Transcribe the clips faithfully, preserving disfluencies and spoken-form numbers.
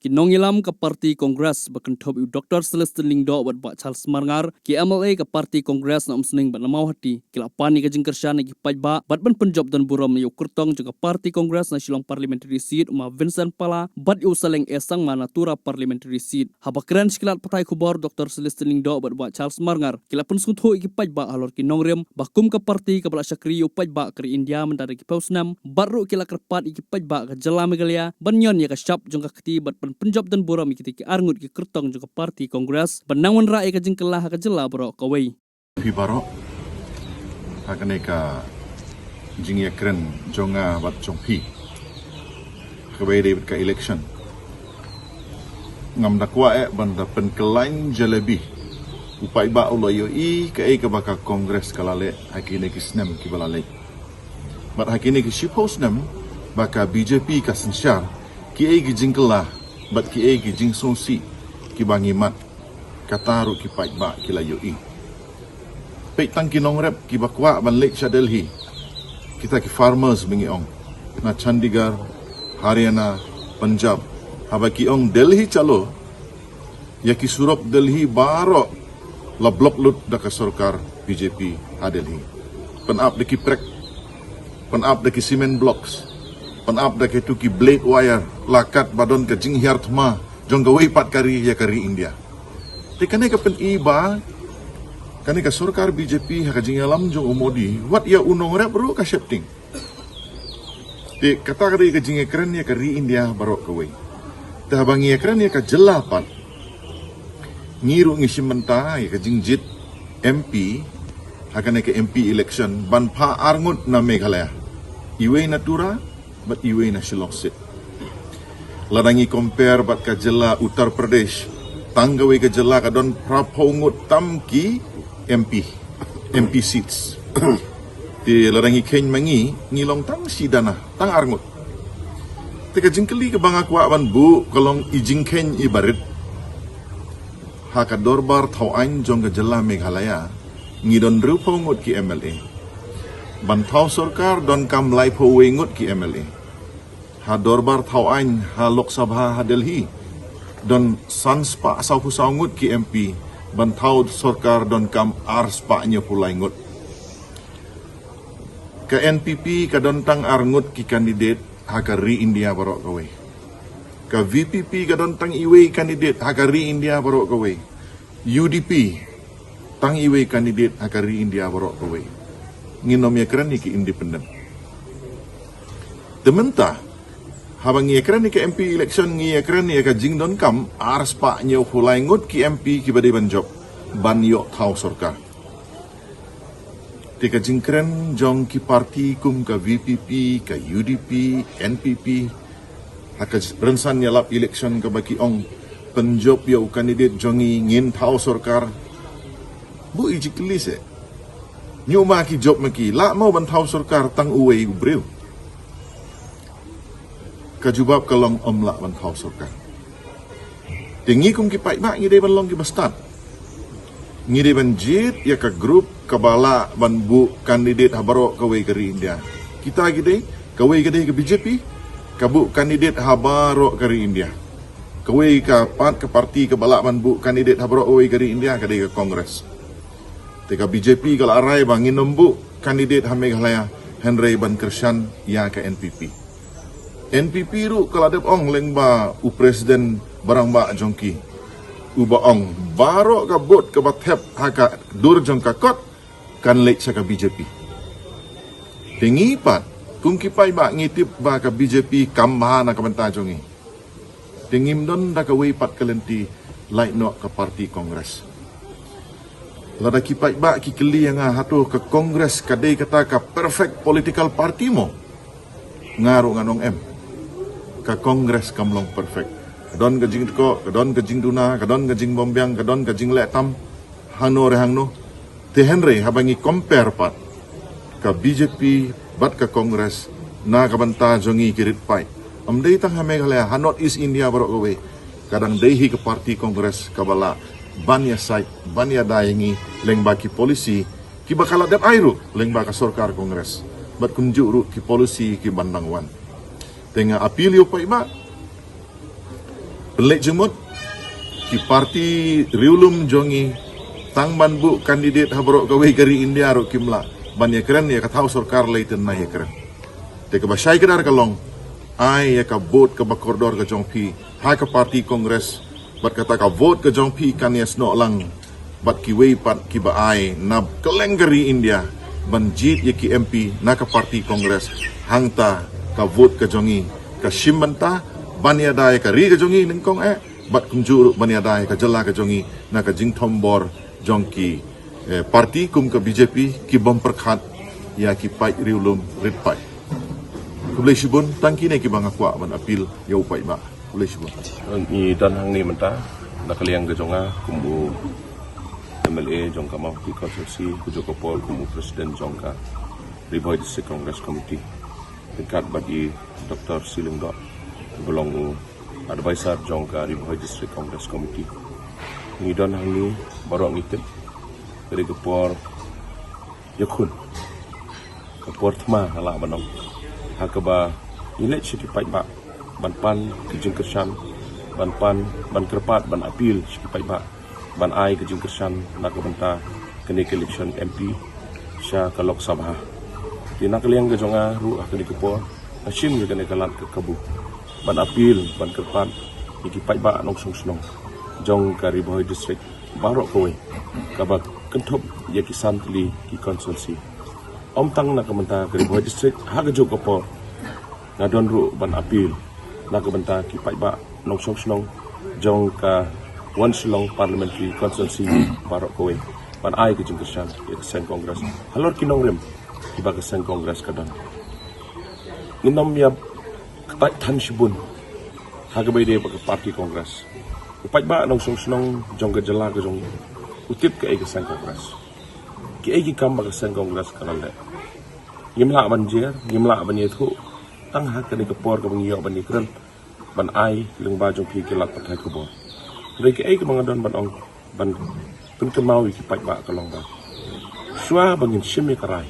Ki nongïalam ka party Congress ba kynthup ïa u Doctor Celestine Lyngdoh bad Bah Charles Marngar, ki M L A ka party Congress na Umsning bad na Mawhati, ki la pan ïa ka jingkyrshan ïa ki paidbah bad ban pynjop don burom ïa u kyrtong jong ka party Congress na Shillong Parliamentary Seat, u Ma Vincent Pala, bad ïa u Saleng A Sangma na Tura Parliamentary Seat. Haba kren sha ki lad pathai khubor, Doctor Celestine Lyngdoh bad Bah Charles Marngar ki la pynsngewthuh ïa ki paidbah halor ki nongrim ba kum ka party kaba la shakri ïa u paidbah ka ri India mynta da ki phew snem, bad ruh ki la kyrpad ïa ki paidbah ka jylla Meghalaya ban ñion ïa ka shap jong ka kti bad ban pynjop don burom ïa kitei ki arngut ki kyrtong jong ka party Congress ban nang wanrah ïa ka jingkylla ha ka jylla baroh kawei. Phi baroh, ha kane ka jingïakren jong nga bad jong phi, kaba ïadei bad ka election, ngam da kwah eh ban da pynkylla jalebi. U paidbah u la ïohi kaei kaba ka Congress ka la leh ha kine ki snem kiba la leit, bad ha kine ki shiphew snem ba ka B J P ka synshar, kiei ki jingkylla bad kiei ki jingsngewsih kiba ngi mad, kata ruh ki paidbah ki la ïohi. Peit tang ki nongrep kiba kwah ban leit sha Delhi, kita ki farmers ba ngi ong, na Chandigarh, Haryana, Punjab, haba ki ong Delhi chalo, ïa ki surok Delhi baroh la block lut da ka sorkar B J P ha Delhi. Pynap da ki prek, pynap da ki cement blocks, pynap da kitu ki blade wire, la kat ba don ka jinghiar thma jong kawei pat ka ri ïa ka ri India. Te kane ka pyni ba kane ka sorkar B J P ha ka jingïalam jong u Modi, wat ïa u nongrep ruh ka sheptieng. Te kata ka dei ka jingïakren ïa ka ri India baroh kawei. Te haba ngi ïakren ïa ka jylla pat, ngi ruh ngi shim bynta ïa ka jingjied M P ha kane ka M P election ban phah arngut na Meghalaya, iwei na Tura bad iwei na Shillong seat. Lada ngi compare bad ka jylla Uttar Pradesh, tang kawei ka jylla ka don phraphew ngut tam ki M P, M P seats. Te lada ngi kheiñ ma ngi, ngi long tang shi dana, tang arngut. Te ka jingkylli kaba nga kwah ban buh ka long, i jingkheiñ iba rit. Ha ka dorbar thaw aiñ jong ka jylla Meghalaya, ngi don hynriewphew ngut ki M L A. Ban thaw sorkar donkam laiphew wei ngut ki M L A. Ha dorbar thaw aiñ ha Lok Sabha ha Delhi, don san spah sawphew saw ngut ki M P, ban thaw sorkar donkam ar spah hynñiewphew lai ngut. Ka N P P ka don tang arngut ki candidate ha ka ri India baroh kawei. Ka V P P ka don tang iwei candidate ha ka ri India baroh kawei. U D P, tang iwei candidate ha ka ri India baroh kawei. Ngin ym ïakren ïa ki independent. Te mynta, haba ngi ïakren ïa ka M P election, ngi ïakren ïa ka jingdonkam ar spah hynñiewphew lai ngut ki M P kiba dei ban jop ban ïoh thaw sorkar. Te ka jingkren jong ki party kum ka V P P, ka U D P, N P P, ha ka rynsan ïalap election kaba ki ong, pynjop ïa u candidate jong ngi, ngin thaw sorkar. Buh i jingkylli seh. Ñiuh ma ki jop ma ki, lah mo ban thaw sorkar tang uwei u briew? Ka jubab ka long ym lah ban thaw sorkar. Te ngi kum ki paidbah ngi dei ban long kiba stad. Ngi dei ban jied ïa ka group kaba lah ban buh candidate ha baroh kawei ka ri India. Kita ki dei, kawei ka dei ka B J P, ka buh candidate ha baroh ka ri India. Kawei ka pat ka party kaba lah ban buh candidate ha baroh kawei ka ri India ka dei ka Congress. Te ka B J P ka la rai ba ngin ym buh candidate ha Meghalaya, hynrei ban kyrshan ïa ka N P P. N P P ruh ka la dep ong lyngba u president barangbah jong ki, uba ong baroh ka vote kaba thep ha ka dur jong ka kot kan leit sha ka B J P. Te ngi pat kum ki paidbah ngi tip ba ka B J P kam bha na ka bynta jong ngi. Te ngim don da kawei pat ka lynti, lait noh ka party Congress. Lada ki paidbah ki kylli ïa nga, hato ka Congress ka dei kata ka perfect political party mo? Nga ruh ngan ong em. Ka Congress kam long perfect. Ka don ka jingtkoh, ka don ka jingduna, ka don ka jingbymbiang, ka don ka jingleh tam hangno re hangno. Te hynrei haba ngi compare pat ka B J P bad ka Congress na ka bynta jong ngi ki rit paid, ym dei tang ha Meghalaya, ha North East India baroh kawei, ka dang dei hi ka party Congress kaba lah ban ïasaid, ban ïada ïa ngi lyngba ki policy kiba ka la dep ai ruh lyngba ka sorkar Congress, bad kumjuh ruh ki policy ki ban dang wan. Te nga appeal ïa u paidbah, Pynleit jingmut, ki parti riewlum jong ngi, tang ban buh candidate ha baroh kawei ka ri India ruh kim lah ban ïakren ïa ka thaw sorkar lei tynrai ïakren. Te kaba shai kdar ka long, ai ïa ka vote kaba kordor ka jong phi ha ka parti Congress, bad kata ka vote ka jong phi kan ïasnoh lang bad kiwei pat kiba ai na kylleng ka ri India ban jied ïa ki M P na ka parti Congress. Hangta ka vote ka jong ngi ka shim bynta ban ïada ïa ka ri ka jong ngi nyngkong eh, bad kumjuh ruh ban ïada ïa ka jylla ka jong ngi na ka jingthombor jong ki, eh, parti kum ka B J P ki bym pyrkhat ïa ki paid riewlum rit paid. Khublei shibun, tang kine kiba nga kwah ban appeal ïa u paidbah. Khublei shibun. Ngi don hangne mynta na ka liang ka jong nga kum u M L A jong ka Mawhati Constituency, ka jong ka por kum u President jong ka Ri Bhoi District Congress Committee. Ryngkat bad i Doctor C. Lyngdoh, ba long u advisor jong ka Ri Bhoi District Congress Committee. Ngi don hangne baroh ngi tip ka dei ka por ïakhun, ka por thma nga lah ban ong, ha kaba ngi leit sha ki paidbah ban pan ki jingkyrshan, ban pan, ban kyrpad, ban appeal sha ki paidbah ban ai ka jingkyrshan na ka bynta kane ka election M P sha ka Lok Sabha. Te na ka liang ka jong nga ruh ha kane ka por nga shim ïa kane ka lad ka kabu ban appeal, ban kyrpad ïa ki paidbah nongshong shnong jong ka Ri Bhoi District baroh kawei, kaba kynthup ïa ki san tylli ki constituency. Ym tang na ka bynta ka Ri Bhoi District, ha kajuh ka por nga don ruh ban appeal na ka bynta ki paidbah nongshong shnong jong ka One Shillong Parliamentary Constituency baroh kawei ban ai ka jingkyrshan ïa ka seng Congress halor ki nongrim kiba ka seng Congress ka don. Ngin ym ïa kyntait than shibun ha kaba ïadei bad ka parti Congress. U paidbah nongshong shnong jong ka jylla ka jong ngi u tip kaei ka seng Congress, kiei ki kam ba ka seng Congress ka la leh. Ngim lah ban jer, ngim lah ban ïathuh tang ha kane ka por kaba ngi ïoh ban ïakren ban ai lyngba jong phi ki lad pathai khubor. Hynrei kaei kaba nga don ban ong, ban pynkynmaw ïa ki paidbah ka long ba shuwa ba ngin shim ïa ka rai,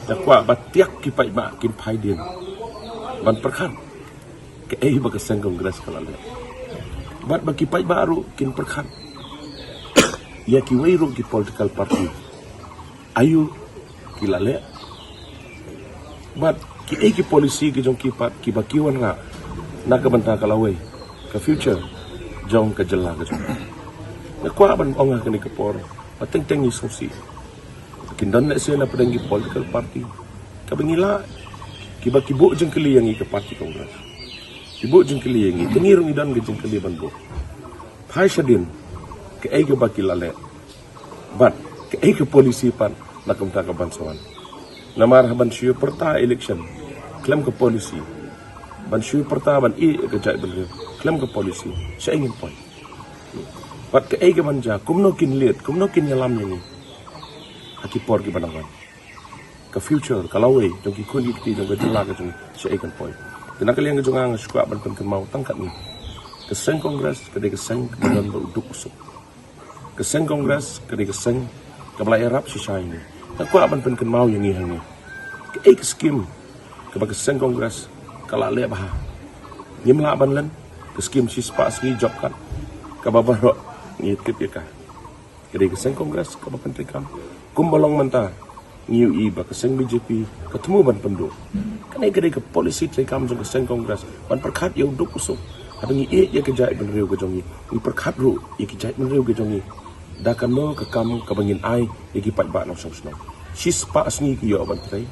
nga kwah ba tiak ki paidbah kin phai dien ban pyrkhat kaei ba ka seng Congress ka la leh, bad ba ki paidbah ruh kin pyrkhat ïa kiwei ruh ki political party, aïu ki la leh, bad kiei ki policy ki jong ki pat kiba ki wanrah na ka bynta ka lawei, ka future jong ka jylla ka jong ngi. Nga kwah ban ong ha kane ka por ba teng teng ngi sngewsih, kin don lehse na pdeng ki political party kaba ngi lah, kiba ki buh jingkylli ïa ngi ka parti Congress, ki buh jingkylli ïa ngi, te ngi ruh ngi don ka jingkylli ban buh. Phai shadien, kaei kaba ki la leh, bad kaei ka policy pat na ka bynta ka ban sa wan. Namar ha ban shu pyrta election khlem ka policy, ban shu pyrta ban ïeh ïa ka jaitbynriew khlem ka policy, shaei ngin poi? Bad kaei ka ban jia, kumno kin leit, kumno kin ïalam ïa ngi ha ki por kiba nang wan? Ka future, ka lawei jong ki khun ki kti jong ka jylla ka jong ngi, shaei kan poi? Te na ka liang ka jong nga, nga shu kwah ban pynkynmaw tang katne, ka seng Congress ka dei ka seng kaba don bad u duk u suk. Ka seng Congress ka dei ka seng kaba la ïarap shisha ïa ngi. Nga kwah ban pynkynmaw ïa ngi hangne, kaei ka scheme kaba ka seng Congress ka la leh bha? Ngim lah ban len, ka scheme shispah sngi job card, kaba baroh ngi tip ïa ka. Ka dei ka seng Congress kaba pyntreikam. Kumba long mynta, ngi ïohi ba ka seng B J P ka thmu ban pynduh. Kane ka dei ka policy treikam jong ka seng Congress, ban pyrkhat ïa u duk u suk. Haba ngi ïeit ïa ka jaitbynriew ka jong ngi, ngi pyrkhat ruh ïa ki jaitbynriew ka jong ngi da kano ka kam kaba ngin ai ïa ki paidbah nongshong shnong. Shispah sngi ki ïoh ban trei.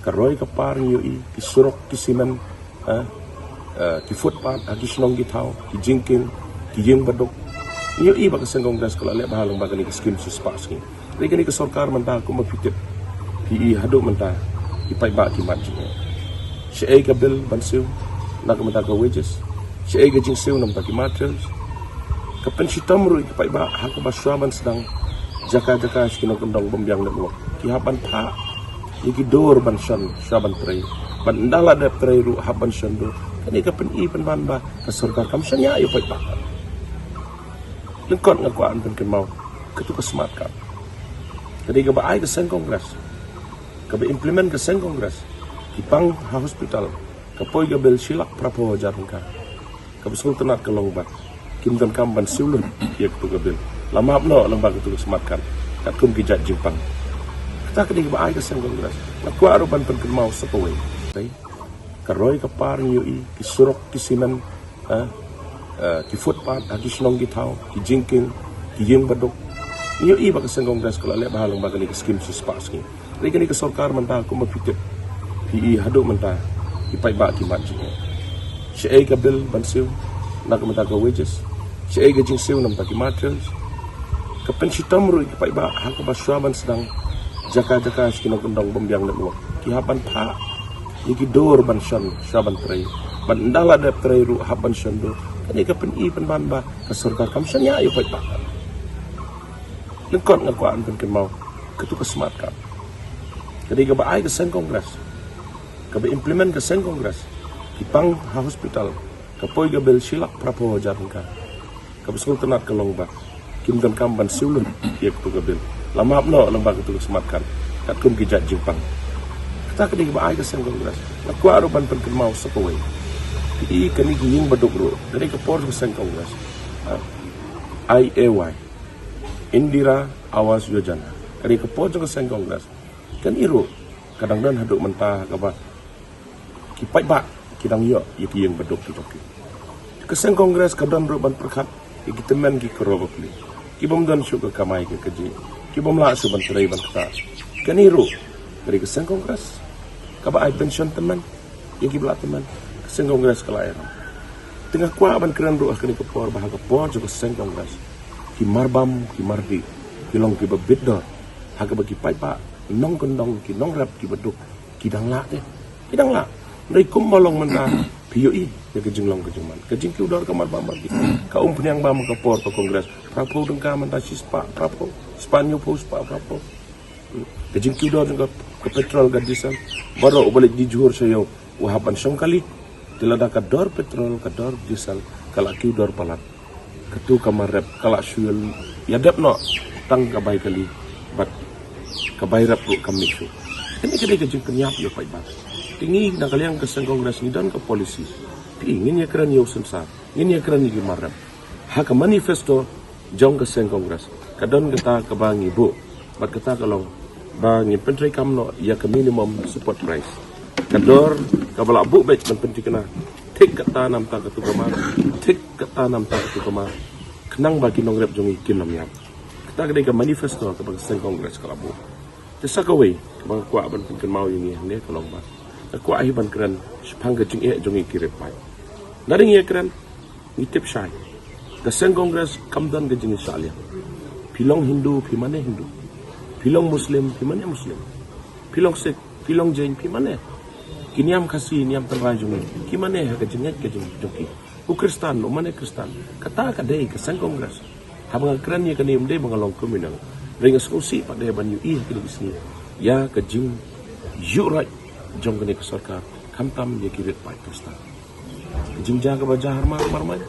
Ka roi ka par ngi ïohi, ki surok, ki simen, ha, eh, ki footpath ha ki shnong ki thaw, ki jingkieng, ki ïing baduk. Ngi ïohi ba ka seng Congress ka la leh bha lyngba kane ka scheme shispah sngi. Hynrei kane ka sorkar mynta kumba phi tip, phi i haduh mynta ki paidbah ki mad jingeh. Shaei ka bill ban siew na ka bynta ka wages, shaei ka jingsiew na ka bynta ki materials. Ka pynshitom ruh ïa ki paidbah ha kaba shuwa ban sdang jaka jaka sha ki nongkyndong Bymbiang Network, ki hap ban phah ïa ki dur ban shon shuwa ban trei, bad ynda la dep trei ruh hap ban shon dur. Kane ka pyni pynban ba ka sorkar kam shaniah ïa u paidbah. Lyngkot nga kwah ban pynkynmaw katu ka smart card, ka dei kaba ai ka seng Congress, kaba implement ka seng Congress. Ki pang ha hospital, ka poi ka bill shi lak phraphew hajar tyngka. Kaba sngewtynnat ka long ba kim donkam ban siew lut ïa katu ka bill. La map noh lang ba katu ka smat kan katkum ki jait jingpang. Kata ka dei kaba ai ka seng Congress. Nga kwah ruh ban pynkynmaw sa kawei. Ka roi ka par ngi ïohi ki surok, ki simen, ha, eh, ki footpath ha ki shnong ki thaw, ki jingkieng, ki ïing baduk. Ngi ïohi ba ka seng Congress ka la leh bha lang ba kane ka skim shispah sngi. Hynrei kane ka sorkar mynta kumba phi tip, phi i haduh mynta ki paidbah ki mad jingeh. Shaei ka bill ban siew na ka bynta ka wages? Shaei ka jingsiew na ka bynta ki materials? Ka pynshitom ruh ïa ki paidbah ha kaba shuwa ban sdang jaka jaka sha ki nongkyndong bym biang network ki hap ban phah ïa ki dur ban shon shuwa ban trei. Bad ynda la dep trei ruh hap ban shon dur. Kane ka pyni pynban ba ka sorkar kam shaniah ïa u paidbah. Lyngkot nga kwah ban pynkynmaw katu ka smat kan. Ka dei kaba ai ka seng Congress, kaba implement ka seng Congress. Ki pang ha hospital, ka poi ka bill shi lak phraphew hajar tyngka. Kaba sngewtynnat ka long ba kim donkam ban siew lut ïa katu ka bill. La map noh lang ba katu ka smat kan katkum ki jait jingpang. Kata ka dei kaba ai ka seng Congress. Nga kwah ruh ban pynkynmaw sa kawei. Phi i kane ki ïing baduk ruh, ka dei ka por ka seng Congress. Ha? I A Y, Indira Awas Yojana, ka dei ka por jong ka seng Congress. Kane ruh ka dang don haduh mynta kaba ki paidbah ki dang ïoh ïa ki ïing baduk ki jong ki. Ka seng Congress ka don ruh ban pyrkhat ïa ki tymmen ki kro bapli, ki bym don shuh ka kamai ka kajih, ki bym lah shuh ban trei ban ktah. Kane ruh ka dei ka seng Congress kaba ai pension tymmen ïa kiba lah tymmen. Ka seng Congress ka la ïalam. Te nga kwah ban kren ruh ha kane ka por ba ha ka por jong ka seng Congress, ki marbam ki mardih ki long kiba bit dor ha kaba ki paidbah, nongkyndong, ki nongrep, ki baduk ki dang lah te. Ki dang lah. Hynrei kumba long mynta, phi ïohi ïa ka jinglong ka jingman, ka jingkiew dor ka marbam mardih. Ka umphniang bam ha ka por ka Congress, phraphew tyngka, mynta shispah phraphew, spah hynñiewphew, spah phraphew. Ka jingkiew dor jong ka, ka petrol, ka diesel. Baroh uba leit die jhur sha ïew u hap ban shong kali. Te lada ka dor petrol, ka dor diesel ka la kiew dor palat, katu ka mar rep ka la shu ïadep noh tang ka bai kali bad ka bai rep ruh kam mih shuh. Kane ka dei ka jingpynïap ïa u paidbah. Te ngi na ka liang ka seng Congress ngi don ka policy. Te ngin ïakren ïa u sensar, ngin ïakren ïa ki mar rep. Ha ka manifesto jong ka seng Congress ka don kata kaba ngi buh, bad kata ka long ba ngin pyntreikam noh ïa ka minimum support price. Ka dor kaba la buh beit ban pynthikna, thik kata namar katu ka mar, thik kata namar katu ka mar, khnang ba ki nongrep jong ngi kin ym ïap. Kata ka dei ka manifesto kaba ka seng Congress ka la buh. Te sa kawei kaba nga kwah ban pynkynmaw ïa ngi hangne ka long ba nga kwah hi ban kren shaphang ka jingeh jong ngi ki riewpaid. Lada ngi ïakren, ngi tip shai, ka seng Congress kam don ka jingshah liang. Phi long Hindu, phi mane Hindu. Phi long Muslim, phi mane Muslim. Phi long Sikh, phi long Jain, phi mane. Ki niam Khasi, niam tynrai jong ngi, ki mane ha ka jingngeit ka jong, jong ki. U Khristan, u mane Khristan. Kata ka dei ka seng Congress. Haba nga kren ïa kane ym dei ba nga long communal. Hynrei nga sngewsih pat de ban ïohi ha kine ki sngi ïa ka jingïuhroit jong kane ka sorkar, khamtam ïa ki riewpaid Khristan. Ka jingjia kaba jia ha mar mar mai,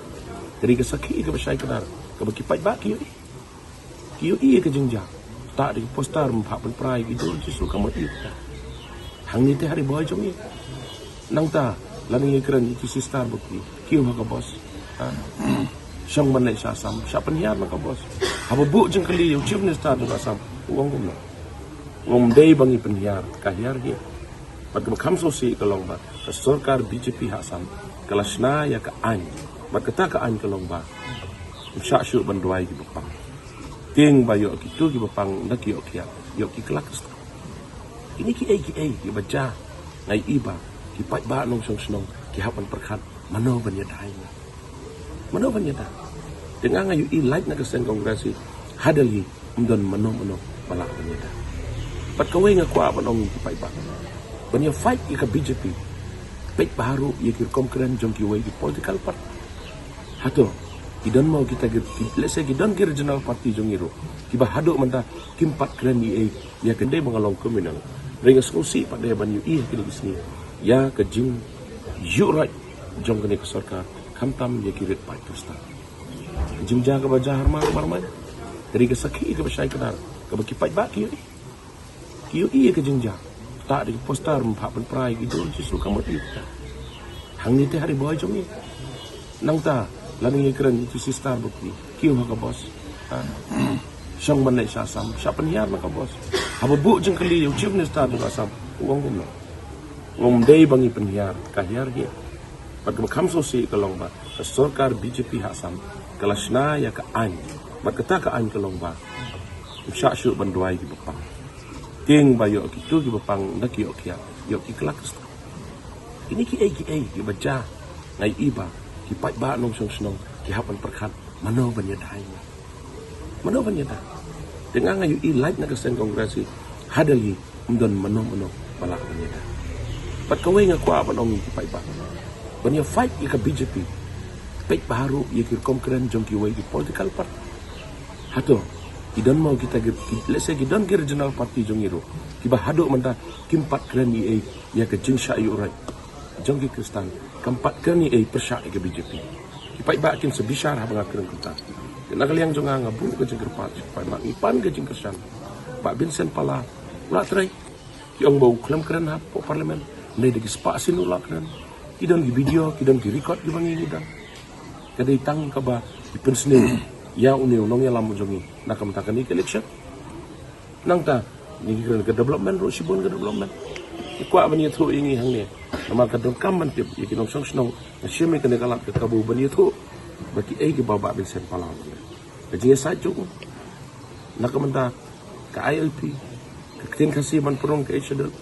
ka dei ka sakhi kaba shai kdar kaba ki paidbah ki ïohi. Ki ïohi ïa ka jingjia. Tah da ki poster, ym phah pynpra ïa ki dur Jisu, ka mut ïa kata. Hangne te ha Ri Bhoi jong ngi. Nangta lada ngi kren ïa ki sister ba ki kiew ha ka bus, ha, shong ban leit sha Assam, shah pynhiar na ka bus. Haba buh jingkylli ïa u Chief Minister jong ka Assam, u ong kumno? U ong ym dei ba ngi pynhiar, ka hiar hi. Bad kaba kham sngewsih ka long ba ka sorkar B J P ha Assam ka la shna ïa ka aiñ. Bad kata ka aiñ ka long ba ym shah shuh ban duwai kiba pang. Tieng ba ïoh kito kiba pang da ki ïoh kiad, ïoh ki kylla Khristan. Kine kiei kiei kiba jia, nga ïohi ba ki paidbah nongshong shnong ki hap ban pyrkhat mano ban ïada ïa ngi. Mano ban ïada? Te nga nga ïohi lait na ka seng Congress hi ha Delhi, ym don mano mano ba lah ban ïada. Bad kawei nga kwah ban ong ïa ki paidbah ban ïa fight ïa ka B J P. Peit bha ruh ïa ki rukom kren jong kiwei ki political party. Hato ki don mo kita ki, ki, let's say ki don ki regional party jong ngi ruh kiba haduh mynta kim pat kren ei ei ïa ka, ym dei ba nga long communal. Hynrei nga sngewsih pat de ban ïohi ha kine ki sngi ïa ka jingïuhroit jong kane ka sorkar, khamtam ïa ki riewpaid Khristan. Ka jingjia kaba jia ha mar mar mai, ka dei ka sakhi kaba shai kdar kaba ki paidbah ki ïohi. Ki ïohi ïa ka jingjia. Tah da ki poster, ym phah pynpra ïa ki dur Jisu, ka mut ïa kata. Hangne te ha Ri Bhoi jong ngi. Nangta, lada ngi kren ïa ki sister bad ki kiew ha ka bos. Ha. Shong ban leit sha Assam, shah pynhiar na ka bos. Haba buh jingkylli ïa u Chief Minister jong Assam, u ong kumno? U ong ym dei ba ngi pynhiar, ka hiar hi. Bad kaba kham sngewsih ka long ba ka sorkar B J P ha Assam ka la shna ïa ka aiñ. Bad kata ka aiñ ka long ba ym shah shuh ban duwai kiba pang. Tieng ba ïoh kito kiba pang da ki ïoh kiad, ïoh ki khlad. Kine kiei kiei kiba jia, nga ïohi ba ki paidbah nongshong shnong ki hap ban pyrkhat mano ban ïada ïa ngi. Mano ban ïada? Te nga, nga ïohi lait na ka seng Congress hi ha Delhi, ym don mano mano ba lah ban ïada. Bad kawei nga kwah ban ong ïa ki paidbah ban ïa fight ïa ka B J P. Peit bha ruh ïa ki rukom kren jong kiwei ki political party. Hato ki don mo kita ki, ki, let's say ki don ki regional party jong ngi ruh kiba haduh mynta kim pat kren ei ei ïa ka jingshah ïuhroit jong ki Khristan, kam pat kren ei ei pyrshah ïa ka B J P. Ki paidbah kin sa bishar haba nga kren kumta. Te na ka liang jong nga, nga buh ka jingkyrpad sha ki paidbah, ngi pan ka jingkyrshan. Bah Vincent Pala u la trei. Ki ong ba u khlem kren hapoh Parliament, hynrei da ki spah sien u la kren. Ki don ki video, ki don ki record kiba ngi, ngi don. Ka dei tang kaba ki pynsniew ïa une u nongïalam jong ngi na ka bynta kane ka election. Nangta ngi kren ka development ruh, shibun ka development. Ki kwah ban ïathuh ïa ngi hangne, namar ka donkam ban tip ïa ki nongshong shnong. Nga shim ïa kane ka lad ka kabu ban ïathuh ba kiei kiba Bah Vincent Pala u kren. Ka jingïasaid jong u na ka bynta ka I L P, ka ktien Khasi ban pynrung ka Eighth Schedule.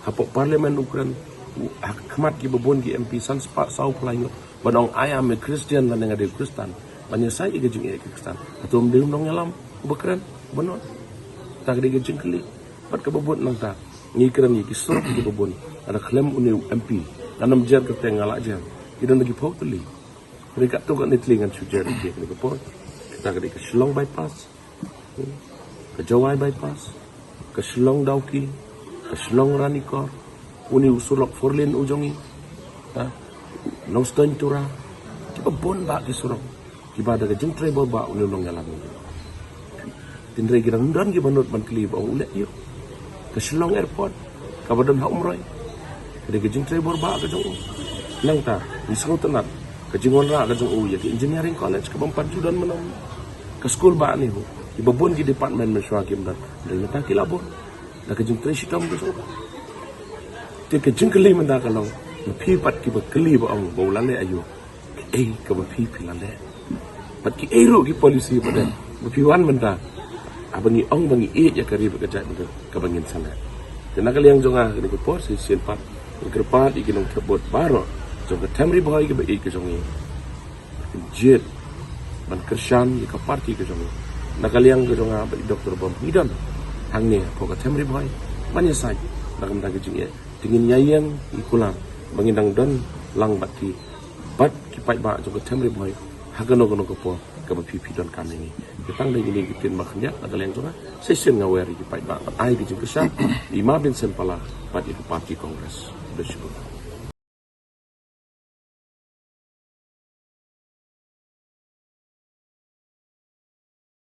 Hapoh Parliament u kren, u, ha khmat kiba bun ki M P, san spah saw phew lai ngut, ban ong, "I am a Christian," lane, "Nga dei u Khristan." Ban ïasaid ïa ka jingeh ki Khristan. Hato ym dei u nongïalam uba kren, uba nud? Kata ka dei ka jingkylli. Bad kaba bud nangta, ngi kren ïa ki surok kiba bun. Lada khlem une u M P, lada ym jer kyrteng, nga la jer, ki don da ki phew tylli. Hynrei katto katne tylli ngan shu jer ïa kine ki por. Kata ka dei ka Shillong Bypass, ka Jowai Bypass, ka Shillong Dawki, ka Shillong Ranikor, une u surok four lane u jong ngi, ha, Nongstoiñ Tura, kiba bun bah ki surok kiba da ka jingtrei bor bah une u nongïalam. Hynrei ki dang don kiba nud ban kylli ba ong u leh aïu. Ka Shillong Airport kaba don ha Umroi, ka dei ka jingtrei bor bah ka jong u. Nangta ngi sngewtynnat ka jingwanrah ka jong u ïa ka Engineering College kaba ym pat ju don mynno. Ka skul bah NEHU, kiba bun ki department mynshuwa kim don, hynrei mynta ki la bun da ka jingtrei shitom ka jong u. Te ka jingkylli mynta ka long, ma phi pat kiba kylli ba ong ba u la leh aïu, kiei kaba phi, phi la leh? Bad kiei ruh ki policy ba dei ba phi wan mynta, haba ngi ong ba ngi ïeit ïa ka ri bad ka jaitbynriew, kaba ngin sa leh? Te na ka liang jong nga, ha kane ka por sa shisien pat, nga kyrpad ïa ki nongthep vote baroh jong ka Them Ri Bhoi kaba ïeit ka jong ngi, ban jied ban kyrshan ïa ka party ka jong ngi. Na ka liang ka jong nga bad i Doctor Bym, ngi don hangne hapoh ka Them Ri Bhoi ban ïasaid na ka bynta ka jingeh. Te ngin ïa ïeng ïa kular ba ngin dang don lang bad ki, bad ki paidbah jong ka Them Ri Bhoi ha kano kano ka por kaba phi, phi donkam ïa ngi. Te tang dei kine ki ktien ba khyndiat na ka liang jong nga. Sa shisien nga wer ïa ki paidbah ban ai ka jingkyrshan ïa i Ma Vincent Pala bad ïa ka party Congress. Khublei shibun.